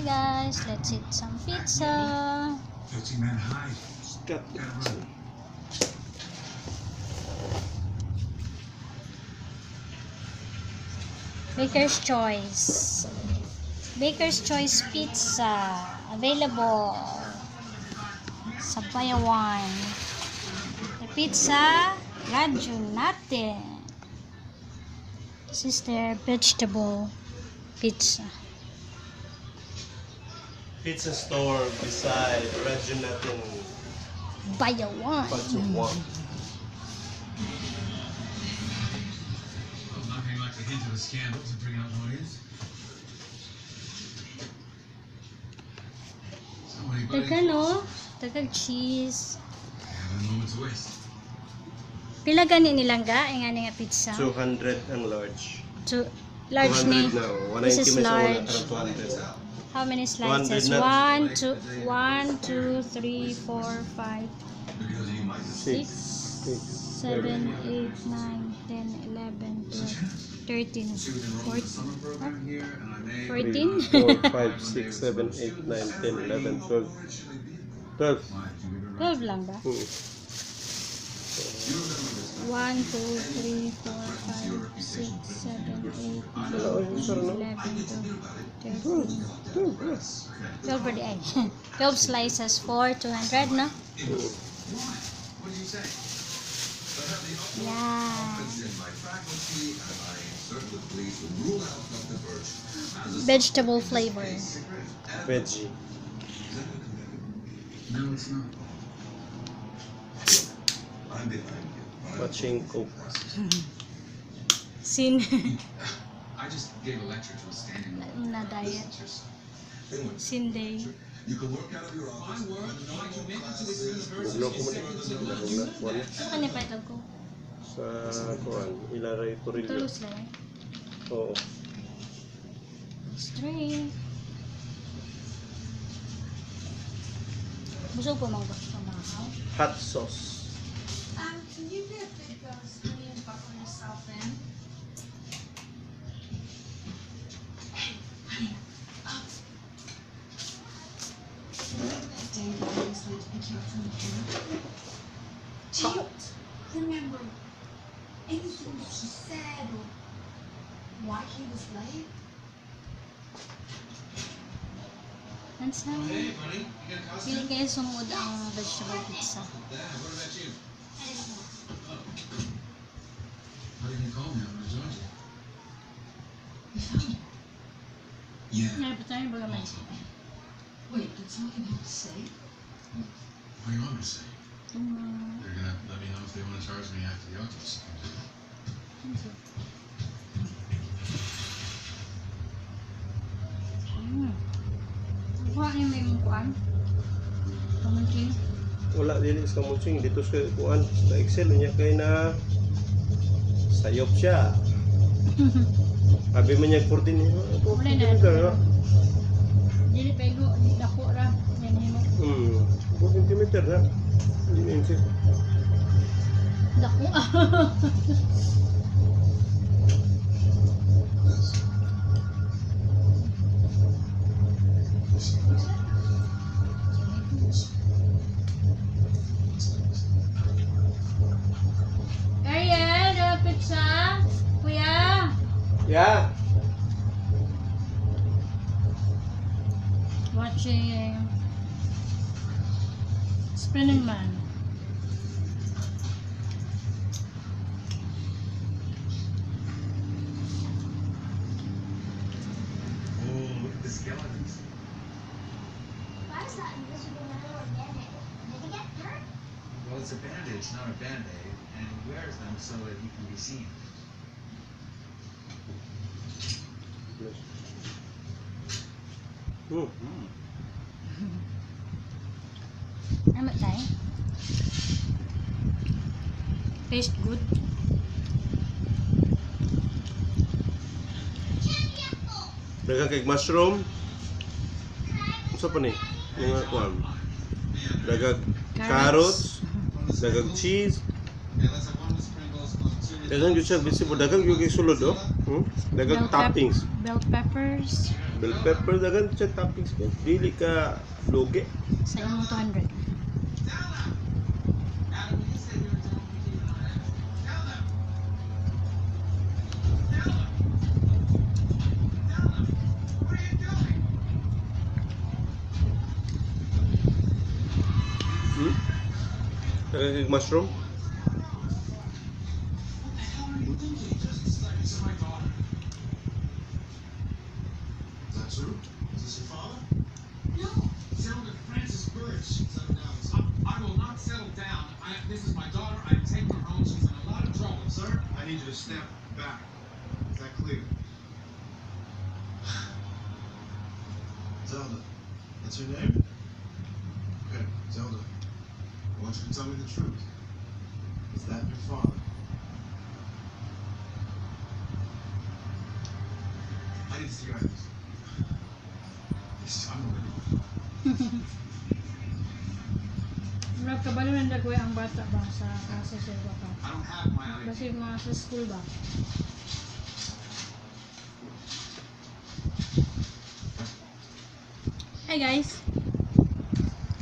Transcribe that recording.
Guys, let's eat some pizza. 13 men hide. Cut. Gotta run. Baker's Choice. Baker's Choice Pizza. Available sa Bayawan. The pizza, radyo natin. This is their vegetable pizza. Pizza store beside Radyo Natin. Bayawan. Bayawan. Well, nothing like the hint of a scandal to bring out an audience. So many budding Daga no? philosophers. Daghag cheese. Haven't a moment to waste. Pila gani nilangga? Ay nga nga pizza. 200 ang large. Two, large 200 ni. na. 190 This is may sa una, large. karon 200. How many slices? 200 na. 1, 2, 1, 2, 3, 4, 5, Because you might 6, 6. 7, 8, 9, 10, 11, 12, 13, She was enrolled in the 14. summer program here, and I may 14? 4, 5, 6, 7, 8, 9, 10, 11, 12. 12. Why, do we remember? 12 lang ba? Hmm. 1, 2, 3, 4, 5, 6, 7, 8, 9, Wala, oh, sorry, no? 11, 12, 13. 12, yes. 12 ba di ay? 12 slices for 200, no? Why? What did you say? Yeah. In my faculty, and I am certain the police would rule out Dr. Birch as a Vegetable flavor. Veggie. No, it's not. I'm behind you. Watching Coke. Sin. I just gave a lecture to a standing room. Na diet. Yourself. Sin day. You can work out of your office. My word, No my more commitment to this classes. university Naglo ko man eh. is Naglo na. Ano ka ni paitog ko? Sa kuan, Ilaray Torillo. Tulo sila eh. Oo. String. Busog ko mga gusto mga. Hot sauce. Can you be a big ghost, honey, and buckle yourself in? Hey, honey, up. Remember that day that I was late to pick you up from the camp? Do you remember anything that he said or why he was late? Nansa. Hey, buddy, you got a costume? Pili kayo sumod ang vegetable pizza. Yeah, what about you? Oh. Why didn't you call me? I would have joined you. You found him. Yeah. Ay, patay ba gamay? Wait, that's all you have to say? What do you want me to say? They're gonna let me know if they want to charge me after the autopsy comes in. Kuha niyo may mong kuan? Kamunting. Wala dili sa munching dito sa kuan sa Excel unya kay na sayop siya. Abi man niya 14 ni. Wala na. Dili pa igo, dako ra. Yan himo. 4 centimeter na. Hindi na inches. Dako. Ariel, do you want pizza? Kuya? Yeah. Watching Spinning Man. Oh, look at the skeletons. Why is that invisible metal again? Did it get hurt? Well, it's a bandage, not a band-aid, and he wears them so that he can be seen. Ano tayo? Taste good. Daghang kay mushroom. Unsa pa ni? Mga kuan. Daghag carrots, daghag cheese. Okay, let's have one with sprinkles, one, two with Daghang gyud siya vegetable, daghang gyud kay sulod oh. Daghang toppings. Bell peppers Bell pepper daghan siya toppings ba? Dili ka lugi. sa imong 200. Daghan kag mushroom. This is my daughter. Is that true? Is this your father? No. Zelda Francis Birch. Settle down. I will not settle down. This is my daughter. I'm taking her home. She's in a lot of trouble, sir. I need you to step back. Is that clear? Zelda. That's your name? Okay, Zelda. I want you to tell me the truth. Is that your father? I need to see your eyes. This is unbelievable. Murag kabalo nang dagway ang bata ba sa kaso sa iba ka. I don't have my ID. Kasi mga sa school ba? Hi guys.